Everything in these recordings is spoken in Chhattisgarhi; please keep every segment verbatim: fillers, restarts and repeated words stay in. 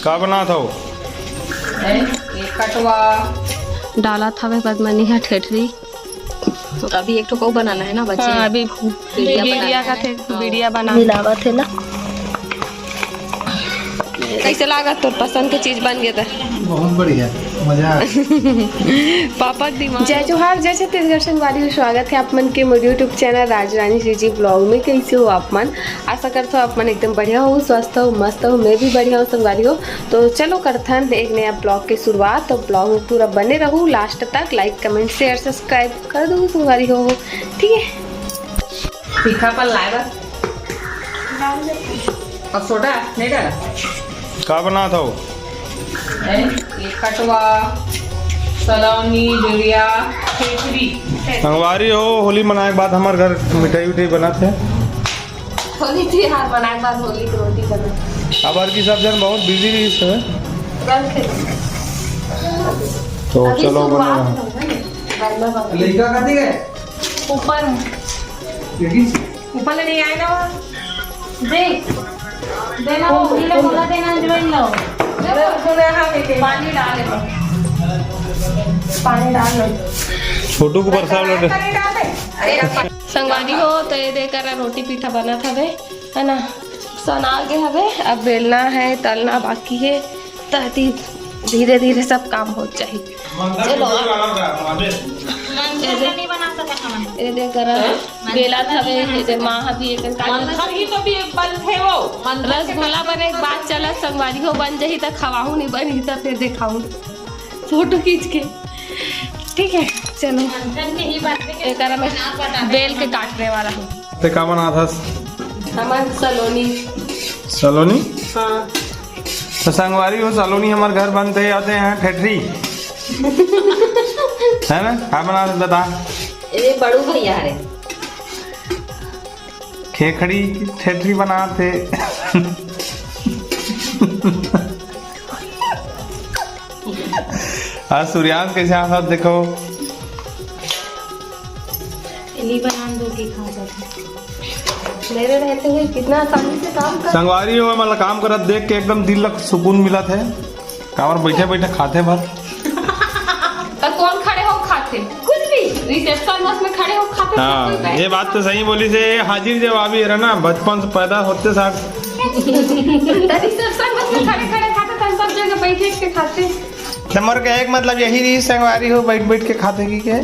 का बनात हव? ए, ये कटवा। डालत हवे बदमनी ह ठेठरी। अभी एक ठो को बनाना है ना बच्चे? हाँ, अभी बीड़िया का थे, हाँ। बीड़िया बना। मिलावत है ना। कैसे लागत तोर पसंद के चीज बन गए त? बहुत बढ़िया, मजा आ गया। पापा के दिमाग। जय जोहार, जय छत्तीसगढ़ संगवारी हो, स्वागत है आप मन के मोर YouTube चैनल राजरानी जीजी ब्लॉग में। कैसे हो आप मन? आशा करता हूँ आप मन एकदम बढ़िया हो, स्वस्थ हो, मस्त हो। मैं भी बढ़िया हूँ संगवारी हो। तो चलो करथन एक नया ब्लॉग के शुरुआत। तो ब्लॉग में पूरा बने रहू लास्ट तक, लाइक, कमेंट, शेयर, सब्सक्राइब कर दो संगवारी हो, ठीक है? तीखा पन लाए बस। और सोडा नहीं डाला? का बनात हव? ए, ये कटवा, सलौनी, बिड़िया, ठेठरी। संगवारी हो, होली मनाए के बाद हमर घर मिठाई उठाई बनत हे। होली तिहार मनाए के बाद होली के रोटी बना। अब हर की सब जन बहुत बिजी रही है। रख दे। तो अभी चलो शुरुआत बना। हो गई। लड़का कथी गए? ऊपर। लेडीज? ऊपर ले नहीं आए ना वो। दे। देना वो उंगली ले बोला देना, अंजवाइन लो। पानी डाले। पानी डाल लो। छोटू को बरसा लो। पानी डाल दे। अरे संगवारी हो, तो ये देख कर रोटी पीठा बनत हवे, है ना, सना गे हवे। अब बेलना है, तलना बाकी है, ताकि धीरे धीरे सब काम हो जाए। चलो, ये देख, ये देख कर बेलत हवे, ये देख माँ अभी एक मंथन ही तो भी एक बन थे वो। मंथन के रसगुल्ला बने के बाद चला संगवारी हो, बन जही त खवाहू, नहीं बनी त फिर दिखाऊ फोटो खींच के। ठीक है, चलो। मंथन के ही बात है कि एकरा में बेल के काटने वाला हूँ। ते का बनात हस? हमन सलोनी। सलोनी? हाँ। तो संगवारी हो, सलोनी हमर घर बनते आते हैं ठेठरी। है ना? का बनात हस बता? ये बड़ू भैया रे। खेखड़ी ठेठरी बनात हे। आज सूर्यांश कैसे आंसर देखो। इन्हीं बना दो कि खा जाते। मेरे रहते हुए कितना आसानी से काम कर। संगवारी हो, मतलब काम करत देख के एकदम दिल ला सुकून मिलत है। काबर बैठे बैठे खाथे भर। तो कौन खड़े हो खाथे? कुछ भी। रिसेप्शन बस में खड़े हो खाथे, हाँ, कोई बैठ ये बात तो सही बोली से, हाजिर जवाबी है ना, बचपन से पैदा होते साथ। तो रिसेप्शन बस में खड़े खड़े खाथे, तो सब जगह बैठे के खाथे। तुम्हारे का एक मतलब यही रही संगवारी हो, बैठ बैठ के खाथे की के।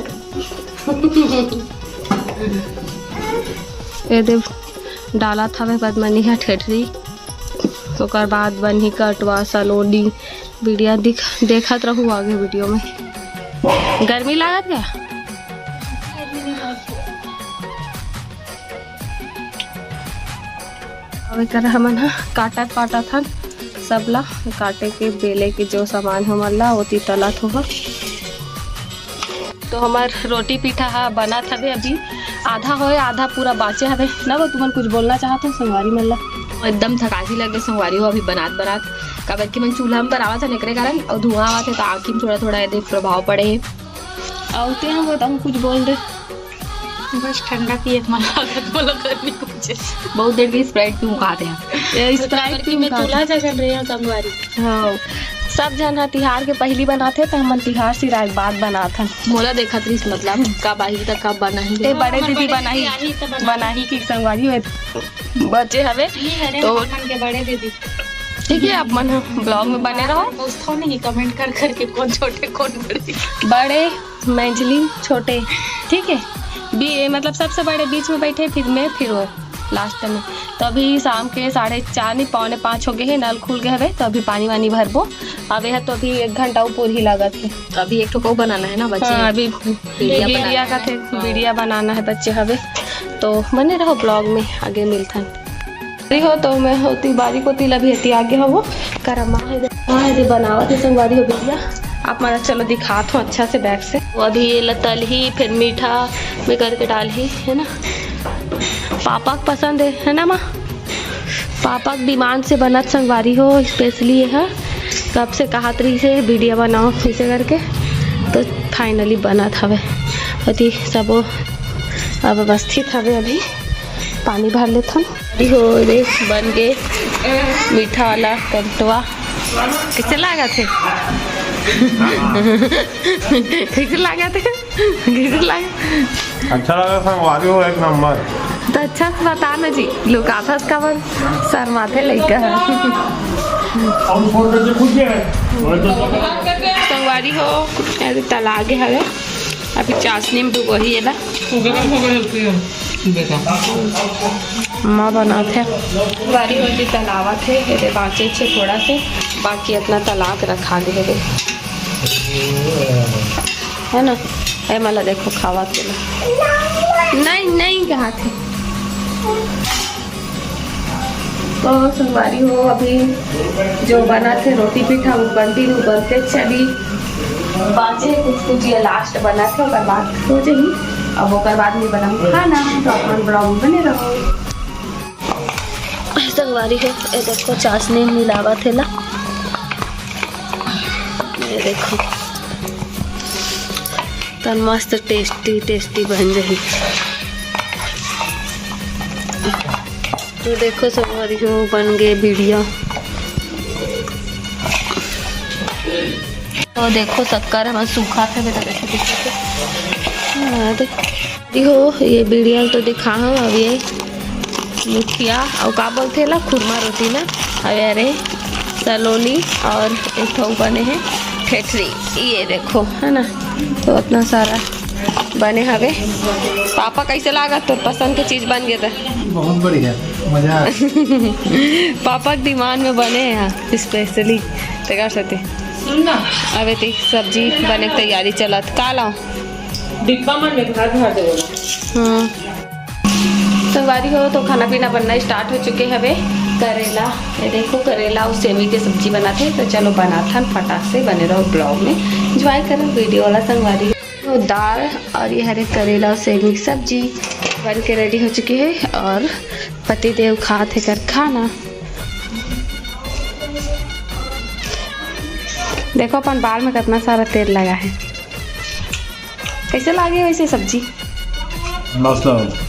ये देख, डालत हवे बदमनी ह ठेठरी, ओकर बाद बनही कटवा, सलोनी, वीडियो दिख-, देखत रहू आगे वीडियो में। गर्मी लागत का? अब एकर हमन ह काटत पाटत हन, सब ला काटे के, बेले के जो सामान हमन ला ओती तलत होगा। तो हमर रोटी पीठा ह बनत हवे, अभी आधा होए, आधा पूरा बाचे हवे। ना वो तुमन कुछ बोलना चाहत हो संगवारी मन ला? एकदम थकासी लगे संगवारी हो अभी बनात बनात, काबर कि मन चूल्हा में बनावत हन एकरे कारण, अउ धुआं आवत हे तो आँखी में थोड़ा थोड़ा एदे प्रभाव पड़े हे। अउ ते हम बताऊँ कुछ बोल दे। बस ठंडा पिए के मन लागत मोला, गर्मी कुछ। बहुत देर के स्प्राइट पीऊँ कहत हे। ये स्प्राइट पीऊँ कहत हे। चूल्हा जगन रहे हैं संगवारी। हाँ, सब झन ह तिहार के पहिली बनाथे, त हमन तिहार सिराए के बाद बनाथन। मोला देखत रहिस, मतलब, कब आही त कब बनाही। ए, बड़े दीदी बनाही, बनाही कि संगवारी हो, बचे हवे। तो बड़े दीदी। ठीक है, आप मन ब्लॉग में बने रहो। पूछता नहीं, कमेंट कर करके कौन छोटे, कौन बड़े। बड़े, मैंजलिन, छोटे, ठीक है, बी-, मतलब, सबसे बड़े बीच में बैठे, फिर मैं, फिर वो। लास्ट में। तो अभी शाम के साढ़े चार नहीं, पौने पाँच हो गए हैं, नल खुल गए हवे, तो अभी पानी वानी भरबो। अब यह तो अभी एक घंटा ऊपर ही लागत है। अभी एक ठो को बनाना है ना बच्चे। हाँ, अभी बीड़िया बीड़िया बनाना का है। थे, हाँ। बीड़िया बनाना है बच्चे हवे। तो बने रहो ब्लॉग में, आगे मिलथन। अरे हो तो मैं होती बारी को तिल अभी हती आगे हो वो करम माँ है दे, माँ है दे बनावत है संगवारी हो बीड़िया। आप मारा चलो दिखात हो अच्छा से बैक से। वो अभी ये लतल ही फिर मीठा में करके डाल ही है ना। पापा के पसंद है, है ना माँ? पापा के डिमांड से बनत संगवारी हो, स्पेशली ये है। कब से कहत रही से वीडियो बनाओ इसे करके, तो फाइनली बनत हवे। अति सबो अब अवस्थित हवे, अभी पानी भर लेथन। अभी हो रे बन गे मीठा वाला कंटवा। कइसे लागत हे? कइसे लागत हे? कइसे लागत? अच्छा लगा संगवारी हो, एक नंबर। त अच्छा से बता ना जी, लुकाथस काबर? शर्माथे लइका ह। संगवारी हो, अरे तला गे हवे, अभी चाशनी में डुबोही एला। माँ बनाथे। संगवारी हो जी, तलावत हे, एदे बाँचे हे थोड़ा से, बाकी अतना तला के रखा गे हे। है ना, ए मला देखो खावा के ना। नहीं, नहीं कहा थे। तो संगवारी हो, अभी जो बना थे रोटी पीठा, वो बनती नहीं, बनते चली बाँचे कुछ कुछ, ये लास्ट बना थे, ओकर बाद हो जाही। अब ओकर बाद में बनाऊँ खाना, तो अपन ब्लॉग में बने रहो। संगवारी हो, ये देखो चाशनी मिलावत हे ला। ये देखो, तन मस्त टेस्टी टेस्टी बन जाही। तो देखो संगवारी हो, बन गे बिड़िया। तो देखो शक्कर हमर सूखा थे बेटा, देखो, देखो, देखो। हाँ, देख। देखो, ये बिड़िया तो दिखा हूँ अब ये मुठिया, अउ का बोलथे ला, खुरमा रोटी ना, अउ अरे सलोनी अउ एक ठो बने हे ठेठरी, ये देखो, है ना, तो अतना सारा बने हवे। पापा, कइसे लागत तोर पसंद के चीज बन गे त? बहुत बढ़िया, मजा आ गया। पापा के डिमांड में बने हे स्पेशली, तेकर सेती। सुन ना। अबे ते सब्जी बने के तैयारी चलत, का लाऊं? डिब्बा मन में घर भर देबो। हाँ। संगवारी हो, तो खाना पीना बनना स्टार्ट हो चुके हवे। करेला, ये देखो, करेला अउ सेमी के सब्जी बनाथे। तो चलो बनाथन फटाक से, बने रहो ब्लॉग में, एंजॉय करो वीडियो वाला संगवारी। तो दाल अउ ये हरे करेला अउ सेमी की सब्जी बन के रेडी हो चुकी है अउ पति देव खात हे कर खाना। देखो अपन बाल में कितना सारा तेल लगा है। कइसे लागे वइसे सब्जी? मस्त लगा।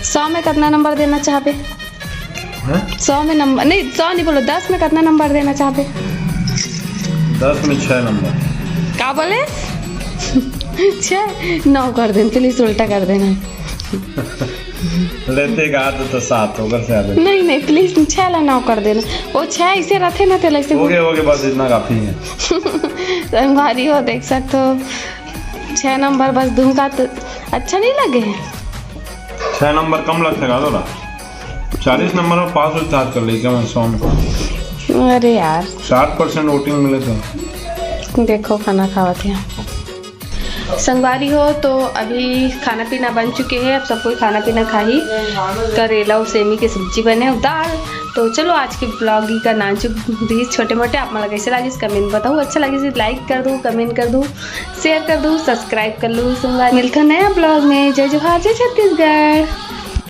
सौ में कितना नंबर देना चाहबे? हैं? सौ में नंबर नहीं, सौ नहीं बोलो, दस में कितना नंबर देना चाहबे? दस में छः नंबर। का बोले? छः? नौ कर देन, प्लीज उल्टा कर देना। लेते का तो, तो सात होकर से आते। नहीं, नहीं, प्लीज छः ला नौ कर देना। वो छः ऐसे रहते ना, तेला ऐसे हो गए, हो गए, बस इतना काफी है। संगवारी हो, देख सकते हो, छः नंबर बस दूंगा तो अच्छा नहीं लगे? छः नंबर कम लगथे का तोला? चालीस नंबर में पास हो, चार्ज कर ले क्या मैं सौ में? अरे यार। साठ परसेंट वोटिंग मिले तो। देखो खाना खावत हे। संगवारी हो, तो अभी खाना पीना बन चुके हैं, अब सब कोई खाना पीना खाही। करेला अउ सेमी के सब्जी बने अउ दाल। तो चलो आज के ब्लॉग ही का नानचुक भी छोटे मोटे, आप मन ला कइसे लागिस कमेंट बताओ, अच्छा लागिस लाइक कर दो, कमेंट कर दो, शेयर कर दो, सब्सक्राइब कर लो। संगवारी मिलथन नया ब्लॉग में। जय जोहार, जय छत्तीसगढ़।